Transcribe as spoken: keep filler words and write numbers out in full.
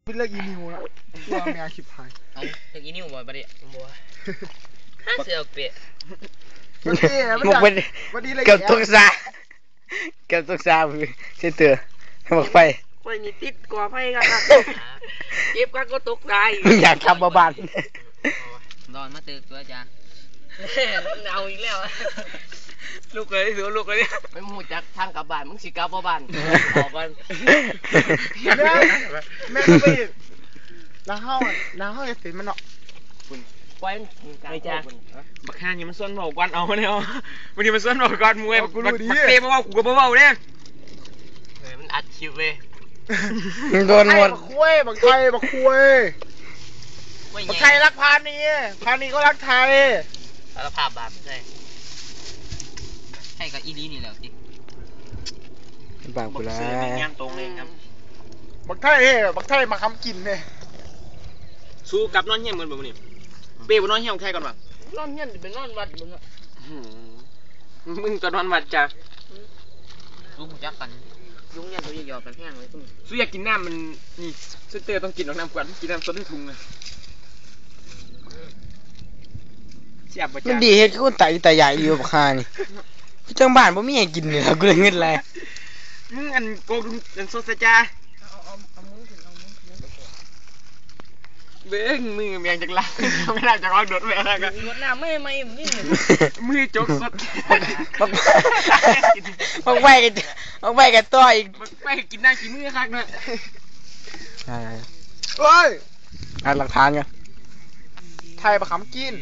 เป็นเรื่องอีนิวละ ว่าแมวชิบหาย เอาเรื่องอีนิวบ่บัดนี้ บ่ ห้าเสือเปะ มันเอ๋มัน มุกเป็น มันดีเลย เกือบตกสาเกือบตกสาคือเส้นเตือหมกไฟ ข่อยนี่ติดกอไฟครับ เก็บก็ก็ตกได้ อยากทำบ่บ้าน นอนมาตื่นตัวจ้า เอาอีกแล้ว ลูกเลยถือลูกเลย ไม่มูจักทางกลับบ้าน มึงสิกลับบ่บ้าน ออกก่อน แม่แม่ก็ไปแล้วเฮาแล้วเฮาจะเสร็จมันเนาะ ปล่อยมันกินกลาง ไอ้จ้า โลกมัน บักห่านี่มันส่วนบอกก่อนเอาเนี่ยบางทีมันส่วนบอกก่อนมวย เอากูรู้ดี บักเป้มาว่ากูก็บ่เว้าเนี่ย เออมันอัดคลิปเว้ย โดนหมด บักคุยบักไทยบักคุย ไม่ บัก ไง ไทยรักพานีพานีก็รักไทย สารภาพบาปไม่ใช่ ให้กับอีดีนี่แหละติ บาปกูแล้ว ย่างตรงเลยครับ บักไทยเฮ้ยบักไทยมาคำกินเนี่ย สู้กับนอนเฮี้ยงเหมือนแบบนี้เป้บ่นอนเฮี้ยงแค่ก่อนวะ นอนเฮียนจะไปนอนวัดมึงอะ มึงก็นอนวัดจ้า รู้จักกันยุงเฮียนตัวใหญ่ๆกันแห้งเลยซุ่ม สู้อยากกินน้ำมันนี่เส้นเตอร์ต้องกินน้ำก่อนกินน้ำต้นให้ทุงนะเสียบประ มัน จา ดีเฮ็ดคือคนตายตายใหญ่อยู่บักห่านี่พี่จังบ้านบ่มีให้กินเลยกูเลยเงินอะไร มึงอันโกงอันโซซาจ้า เบ้งมือแมงจากหลังไม่ได้จากว่าโดดแมงแล้วก็ รดน้ำไม่ไม่นี่ มือจกสด บักบักไว้กันบักไว้กันต่ออีก ไปกินหน้าขี้มือคักเนอะ อ่า เฮ้ย อ่านหลักฐานกัน ไทยบักคำกิน